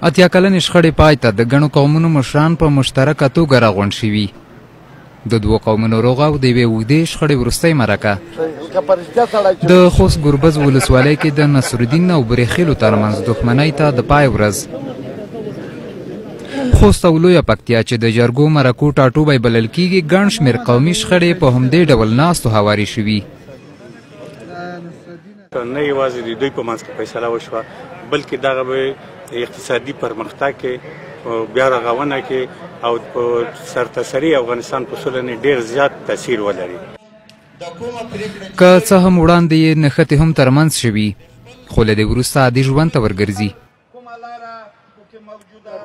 80 کلنې شخړې پای ته د ګڼو قومونو مشران په مشترکه توګه راغونډ شوي. د دوو قومونو روغه او د یوې اوږدې شخړې وروستۍ مرکه. د خوست ګربز ولسوالۍ کې د نصرالدین او بریخیلو ترمنځ دښمنۍ ته د پای ورځ. خوست او لویه پکتیا چې د جرګو مرکو ټاټوبی بلل کیږي، ګڼ شمېر قومي شخړې په همدې ډول ناستو هوارې شوي. نه یوازې د دوی په منځ کې فیصله وشوه، بلکې دغه به اقتصادي پرمختګ کې، بیا رغونه کې او په سرتاسري افغانستان په سوله نه ډېر زیات تاثیر ولري. که څه هم وړاندې یې نښتې هم ترمنځ شوي، خو له دې وروسته عادي ژوند ته ورګرځي.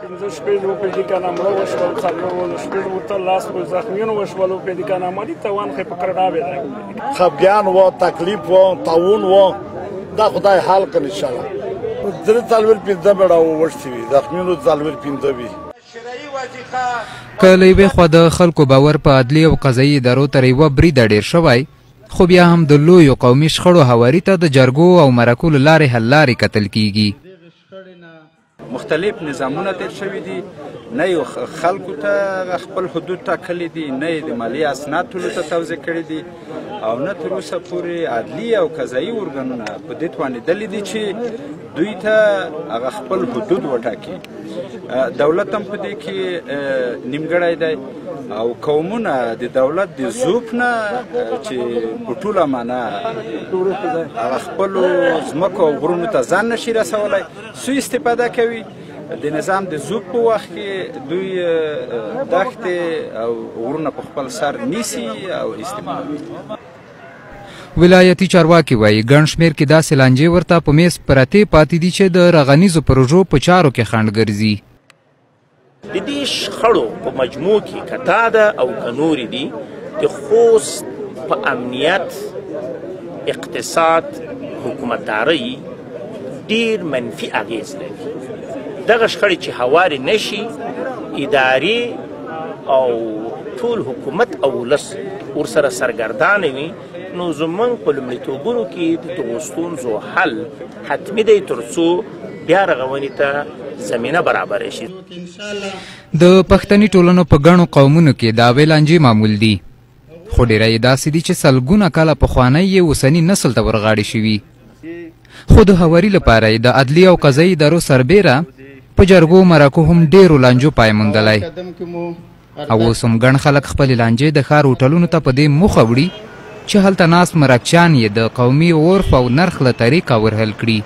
5 شپې وپې دي کنه مړه وشول، 4 شپې ورته لاس په زخمیونو وشول وپې دي کنه مالي توان خې په کرډا به دی. خفګان و، تکلیف و، تاون و، دا خدای حال کړي ان شاء الله. 43 5 مړه وشتي وي، زخمیونو 45 وي. که له یوې خوا د خلکو باور په عدلي او قضایي ادارو تر یوه بریده ډېر شوی، خو بیا هم د لویو قومي شخړو هواري ته د جرګو او مرکو له لارې حل لارې کتل کیږي. مختلف نظامونه تیر شوي دي، نه یو خلکو ته خپل حدود ټاکلي دي، نه یې د مالي اسناد ټولو ته توزیع کړي دي، او نه تر اوسه پورې عدلي او قضایي ارګانونه په دې توانېدلي دي چې دوی ته هغه خپل حدود وټاکي. دولت هم په دې کې نیمګړی دی، او قومونه د دولت د ضعف نه چې په ټوله معنا هغه خپلو ځمکو او غرونو ته ځان نشي رسولی، سوء استفاده کوي. د نظام د ضعف په وخت کې دوی دښتې او غرونه په خپل سر نیسي او استعمالوي. ولایتي چارواکي وایي ګڼ شمېر کې داسې لانجې ورته په میز پرتې پاتې دي چې د رغنیزو پروژو په چارو کې خنډ ګرځي. د دې شخړو په مجموع کې که دا ده او که نورې دي، د خوست په امنیت، اقتصاد، حکومتدارۍ ډېر منفي اغېز لري. دغه شخړې چې هوارې نه شي، ادارې او ټول حکومت او ولس ورسره سرګردانه وي، نو زموږ په لومړیتوبونو کې د دغو ستونزو حل حتمي دی تر څو بیا رغونې ته زمینه برابره شي. د پښتني ټولنو په ګڼو قومونو کې دعوې لانجې معمول دي، خو ډېری یې داسې دي چې سلګونه کاله پخوانۍ یې اوسني نسل ته ورغاړې شوي. خو د هواري لپاره یې د عدلي او قضایي ادارو سربېره په جرګو مرکو هم ډېرو لانجو پای موندلی، او اوس هم ګڼ خلک خپلې لانجې د ښار هوټلونو ته په دې موخه وړي چې هلته ناست مرکچیان یې د قومي عرف او نرخ له طریقه ورحل کړي.